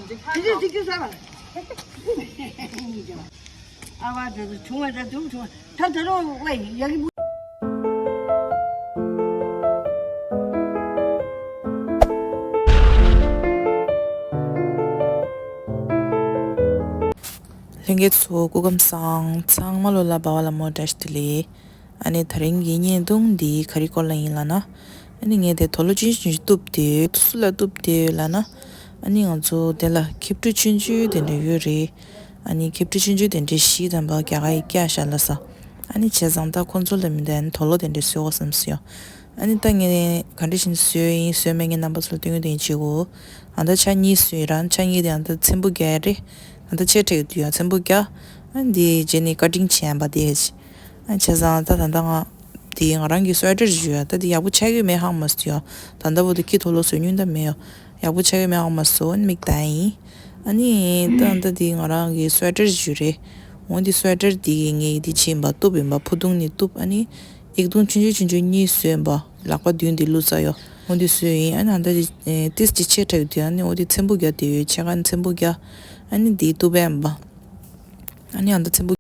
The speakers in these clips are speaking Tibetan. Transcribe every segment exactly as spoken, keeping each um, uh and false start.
དེ་འདྲ་ཅིག་ཅིག་ཟ་བ། ཨ་བ་དེ་ཚོ་བྱུང་བ་དང་དུ་བྱུང་བ་ད་ད་རུང་ཝེ་ཡག་གི། ལྷན་རྒྱས་ཚོ་སྐུ་ཁམས་བཟང་། ཚང་མ་ལོ་ལ་སྦ་བ་ལ་མོ་བཀྲ་ཤིས་བདེ་ལེགས། ཨ་ནི་ད་རིང་གི་བརྙན་ཐུང་འདི་ག་རེ་སྐོར་ལ་ཡིན་ལབ་ན། ཨ་ནི་ངས་དེ་དུག་ལོག་ཆུང་ཆུང་ཆུང་ཆུང་གཏུབ་དེ་སུ་ལ་གཏུབ་དེ་ལབ་ན། ཨ་ནི་ང་ཚོ་དེ་ལ་ཁེབས་ཕྲུག་ཆུང་ཆུང་དེ་འདྲ་ཡོད་རེད། ཨ་ནི་ཁེབས་ཕྲུག་ཆུང་ཆུང་དེ་འདྲ་བཞི་དམ་པ་རྒྱ་གར་ཡི་སྐྱ་ཤ་ལ་ས། ཨ་ནི་བྱས་ཙང་ད་ཁོ་ཚོ་ལ་མི་འདའ་ནི་དུག་ལོག་དེ་འདྲ་བཟོ་དགོས་བསམ་སོང་ཡོ། ཨ་ནི་ད་ངས་ག་འདྲ་བཞིན་བཟོས་ཡིན་བཟོས་མེད་ངས་རྣམ་པ་ཚོ་ལ་སྟོན་གྱི་དེ་ཡིན་བྱེད་གོ། ཨ་ད་ཆ་གཉིས་བཟོས་རང་ཆ་གཉིས་དེ་ཨ་ད་ཚེམ་བུ་རྒྱག་ཡ་རེད། ཨ་ད་ཆེ་ཕྲ་གི་དུས་ཡ་ཚེམ་བུ་རྒྱག་ཨ་འདི་རྗེས་ནས་ཀ་ཊིང་བྱས་ཡ་པ་དེ་ཧེ་ཆི། ཨ་བྱས་ཙང་ད་ད་ད་ང་དེ་ང་རང་གི་སུ་ཝེ་ཊར་ཞུ་ཡ་ད་དེ་ཡག་པོ་ཆགས་ཀྱི་མེད་ཧང་མ་སུ་ཡ། ད་ད་བོ་དེ་ཁྱི་དུག་ལོག་བཟོས་མྱོང་ད་མེད་ཡ། ཡག་པོ་ཆགས་ཀྱི་མེད་ཧང་མ་སུ་ཨ་ནི་མིག་ད་ཡིན། ཨ་ནི་ད་ད་དེ་ང་རང་གི་སུ་ཝེ་ཊར་ཞུ་རེད། འོ་འདི་སུ་ཝེ་ཊར་དེ་གི་ངས་དེ་ཕྱིན་པ་གཏུབ་ཡིན་པ་ཕུ་ཐུང་ནི་གཏུབ་ཨ་ནི། ཡིག་ཐུང་ཆུང་ཆུང་ཆུང་ཆུང་གཉིས་བཟོས་པ། ལག་པ་མདུན་དེ་བླུགས་ས་ཡོ། འོ་འདི་བཟོས་ཡིན་ཨ་ནི་ཨ་ད་དེ་ཏིས་ཅི་ཆེ་ཕྲ་གི་དུས་ཨ་ནི་འོ་དེ་ཚེམ་བུ་རྒྱག་དེ་ཡོད་ཆེ་ག་ནི་ཚེམ་བུ་རྒྱག་ཨ་ནི་དེ་གཏུབ་ཡིན་པ། ཨ་ནི་ཨ་ད་ཚེམ་བུ།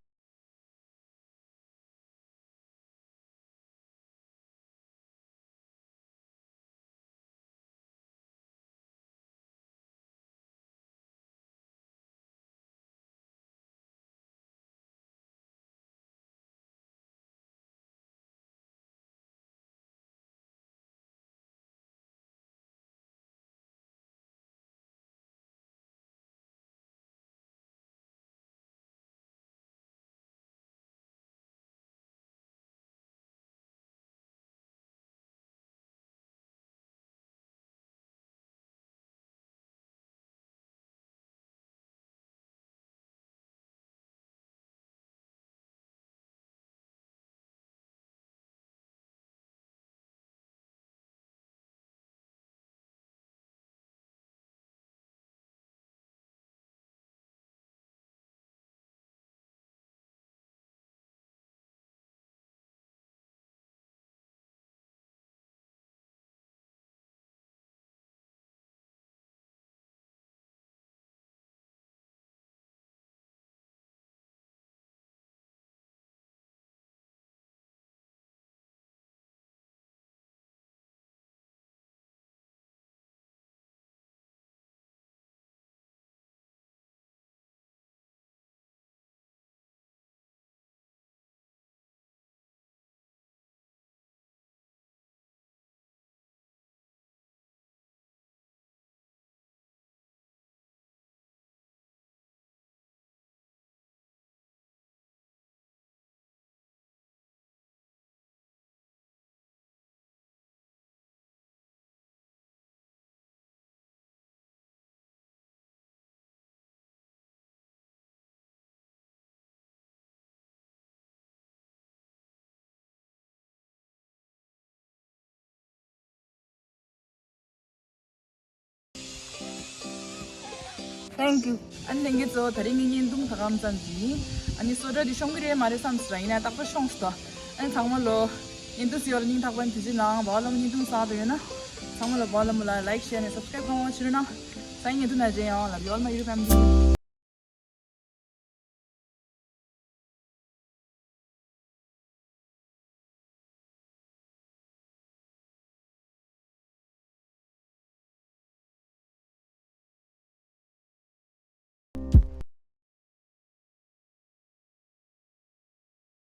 Thank you. ཨ་ནི་ལྷན་རྒྱས་ཚོ་ད་རིང་གི་བརྙན་ཐུང་ད་ག་ཙམ་ཞིག་ཡིན། ཨ་ནི་སོ་ཊར་འདི་ཤོང་གི་རེད་མ་རེད་བསམ་སོང་ཡིན་ན་རྟག་པར་ཤོང་སོང་། ཨ་ནི་ཚང་མ་ལོ་བརྙན་ཐུང་གཟིགས་ཡོད་ལ་སྙིང་ཐག་པ་ནས་ཐུགས་རྗེ་གནང་། བ་ལམ་བརྙན་ཐུང་བསགས་འདོད་ཡོད་ན་ཚང་མ་ལོ་བ་ལམ་ལ་ལའིཀ་ཤེར་ནས་སབ་སི་ཀ་རེབ་གང་མང་བྱེད་རོགས་གནང་། ས་ཡིན་ཉིན་ཐུག་ན་རྗེས་ཡང་ལབ་ཡོད་མ་ཡུ་རུ་ཕེམ་ལི།